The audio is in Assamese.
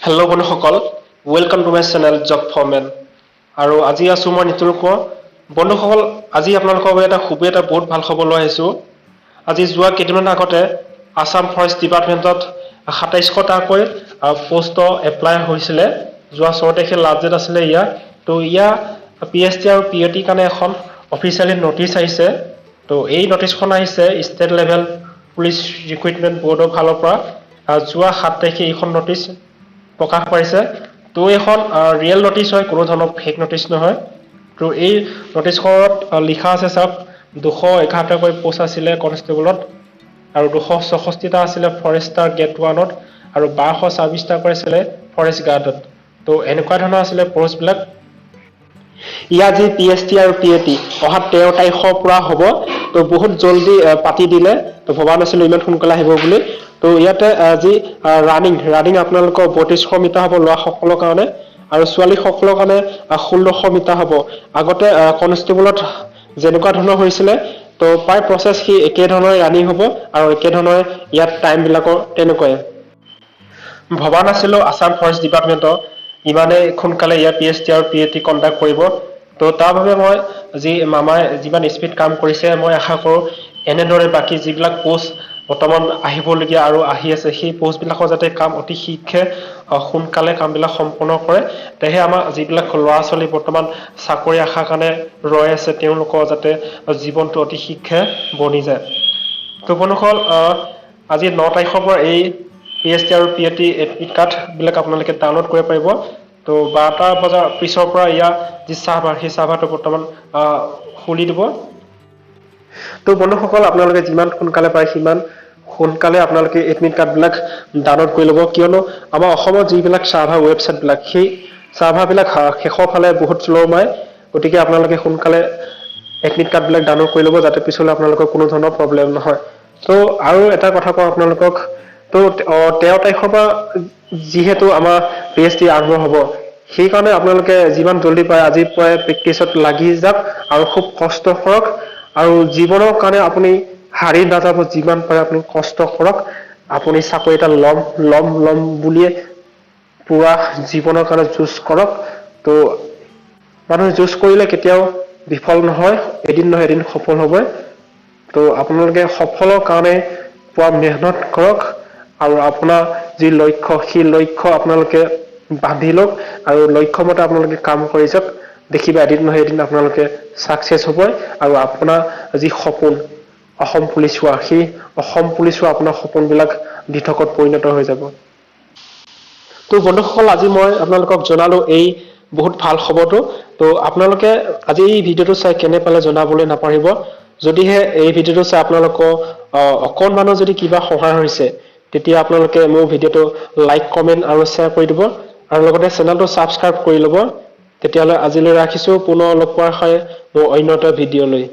হেল্ল' বন্ধুসকল, welcome to my channel Job for Men আৰু আজি আছোঁ মই নিতুল কোঁৱৰ। বন্ধুসকল, আজি আপোনালোকৰ বাবে এটা খুবেই এটা বহুত ভাল খবৰ লৈ আহিছোঁ। আজি যোৱা কেইদিনমান আগতে আছাম ফৰেষ্ট ডিপাৰ্টমেণ্টত 2700টাকৈ পষ্টৰ এপ্লাই হৈছিলে। যোৱা 6 তাৰিখে লাষ্ট ডেট আছিলে ইয়াৰ। তো ইয়াৰ পিএছটি আৰু পিএটিৰ কাৰণে এখন অফিচিয়েলি নটিচ আহিছে। তো এই নটিচখন আহিছে ষ্টেট লেভেল পুলিচ ৰিক্ৰুইটমেণ্ট বৰ্ডৰ ফালৰ পৰা। যোৱা 7 তাৰিখে এইখন নটিচ প্ৰকাশ পাইছে। তো এইখন ৰিয়েল নটিচ হয়, কোনো ধৰণৰ ফেক নটিচ নহয়। তো এই নটিচখনত লিখা আছে, চাওক, 211টাকৈ পষ্ট আছিলে কনষ্টেবলত আৰু 264টা আছিলে ফৰেষ্টাৰ গ্ৰেড ওৱানত আৰু 1226টাকৈ আছিলে ফৰেষ্ট গাৰ্ডত। তো এনেকুৱা ধৰণৰ আছিলে পষ্টবিলাক। ইয়াৰ যি পিএছটি আৰু পিএটি অহা 13 তাৰিখৰ পৰা হ'ব। তো বহুত জল্দি পাতি দিলে। তো ভবা নাছিলোঁ ইমান সোনকালে আহিব বুলি। তো ইয়াতে যি ৰানিং আপোনালোকৰ 3200 মিটাৰ হ'ব ল'ৰাসকলৰ কাৰণে আৰু ছোৱালীসকলৰ কাৰণে 1600 মিটাৰ হ'ব। আগতে কনষ্টেবলত যেনেকুৱা ধৰণৰ হৈছিলে, তো প্ৰায় প্ৰচেছ সি একেধৰণৰে ৰানিং হ'ব আৰু একেধৰণৰে ইয়াত টাইমবিলাকৰ তেনেকুৱাই। ভবা নাছিলোঁ আছাম ফৰেষ্ট ডিপাৰ্টমেণ্টৰ ইমানেই সোনকালে ইয়াৰ পিএছটি আৰু পিএটি কণ্ডাক্ট কৰিব। তো তাৰ বাবে মই যি মামাই যিমান স্পীড কাম কৰিছে, মই আশা কৰোঁ এনেদৰে বাকী যিবিলাক পষ্ট বৰ্তমান আহিবলগীয়া আৰু আহি আছে, সেই পষ্টবিলাকৰ যাতে কাম অতি শীঘ্ৰে সোনকালে কামবিলাক সম্পূৰ্ণ কৰে। তেহে আমাৰ যিবিলাক ল'ৰা ছোৱালী বৰ্তমান চাকৰি আশাৰ কাৰণে ৰৈ আছে, তেওঁলোকৰ যাতে জীৱনটো অতি শীঘ্ৰে বনি যায়। তো বন্ধুসকল, আজি 9 তাৰিখৰ পৰা এই পিএছটি আৰু পিএটি এডমিট কাৰ্ডবিলাক আপোনালোকে ডাউনলোড কৰিব পাৰিব। তো 12টা বজাৰ পিছৰ পৰা ইয়াৰ যি চাৰ্ভাৰ, সেই চাৰ্ভাৰটো বৰ্তমান খুলি দিব। তো বন্ধুসকল, আপোনালোকে যিমান সোনকালে পাৰে সিমান সোনকালে আপোনালোকে এডমিট কাৰ্ডবিলাক ডাউনলোড কৰি ল'ব। কিয়নো আমাৰ অসমত যিবিলাক চাৰ্ভাৰ ৱেবছাইটবিলাক, সেই চাৰ্ভাৰবিলাক শেষৰ ফালে বহুত শ্ল' মাৰে। গতিকে আপোনালোকে সোনকালে এডমিট কাৰ্ডবিলাক ডাউনলোড কৰি ল'ব, যাতে পিছলৈ আপোনালোকৰ কোনো ধৰণৰ প্ৰব্লেম নহয়। তো আৰু এটা কথা কওঁ আপোনালোকক। তো 13 তাৰিখৰ পৰা যিহেতু আমাৰ পিএছটি আৰম্ভ হ'ব, সেইকাৰণে আপোনালোকে যিমান জল্দি পাৰে আজিৰ পৰাই প্ৰেক্টিচত লাগি যাওক আৰু খুব কষ্ট কৰক আৰু জীৱনৰ কাৰণে আপুনি হাৰি নাযাব। যিমান পাৰে আপুনি কষ্ট কৰক। আপুনি চাকৰি এটা ল'ম ল'ম ল'ম বুলিয়ে পুৰা জীৱনৰ কাৰণে যুঁজ কৰক। তো মানুহে যুঁজ কৰিলে কেতিয়াও বিফল নহয়, এদিন নহয় এদিন সফল হ'বই। তো আপোনালোকে সফলৰ কাৰণে পুৰা মেহনত কৰক আৰু আপোনাৰ যি লক্ষ্য, সেই লক্ষ্য আপোনালোকে বান্ধি লওক আৰু লক্ষ্য মতে আপোনালোকে কাম কৰি যাওক। দেখিবা, এদিন নহয় এদিন আপোনালোকে ছাকচেছ হ'বই আৰু আপোনাৰ যি সপোন অসম পুলিচ হোৱা, সেই অসম পুলিচ হোৱা আপোনাৰ সপোনবিলাক দিঠকত পৰিণত হৈ যাব। তো বন্ধুসকল, আজি মই আপোনালোকক জনালো এই বহুত ভাল খবৰটো। তো আপোনালোকে আজি এই ভিডিঅ'টো চাই কেনে পালে জনাবলৈ নাপাহৰিব। যদিহে এই ভিডিঅ'টো চাই আপোনালোকৰ অকণমানো যদি কিবা সহায় হৈছে, তেতিয়া আপোনালোকে মোৰ ভিডিঅ'টো লাইক, কমেণ্ট আৰু শ্বেয়াৰ কৰি দিব আৰু লগতে চেনেলটো ছাবস্ক্ৰাইব কৰি ল'ব। তেতিয়াহ'লে আজিলৈ ৰাখিছোঁ। পুনৰ লগ পোৱাৰ হয় মোৰ অন্য এটা ভিডিঅ' লৈ।